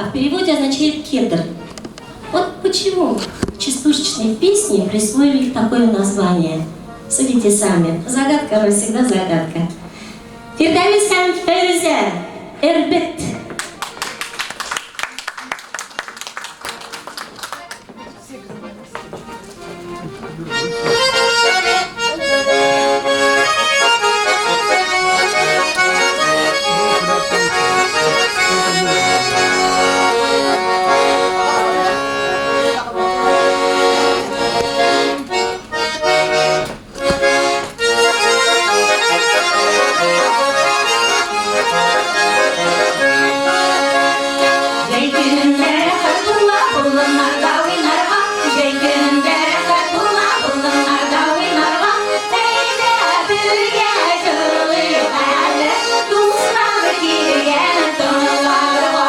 а в переводе означает кедр. Вот почему частушечной песне присвоили такое название. Судите сами. Загадка, она всегда загадка. Фирдәвис һәм Фәйрүзә. Эрбет. Җәй көнендә рәхәт була болыннарда уйнарга, Җәй көнендә рәхәт була болыннарда уйнарга. Әйдә бергә җырлыйк әле, дуслар килгән тыңларга.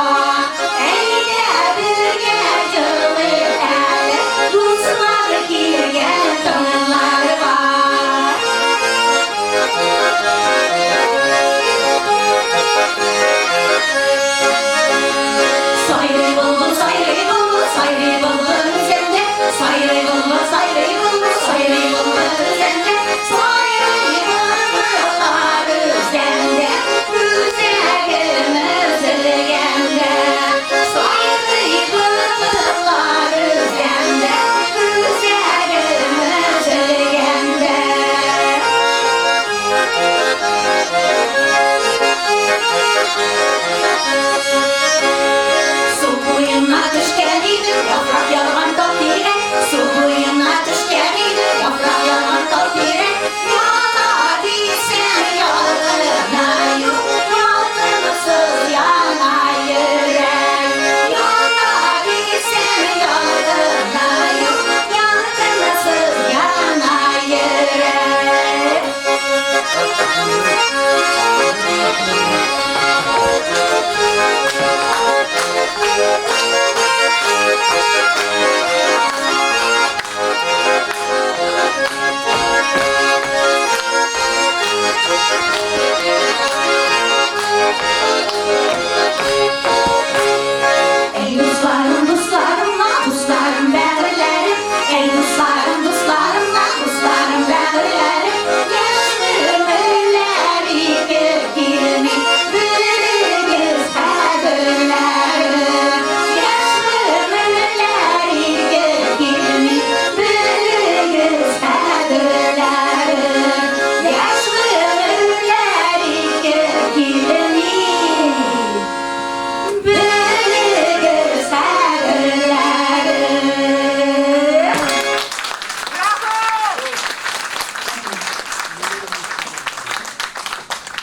Әйдә бергә җырлыйк әле, дуслар килгән тыңларга. Сайрый былбыл, сайрый былбыл, сайрый былбыл.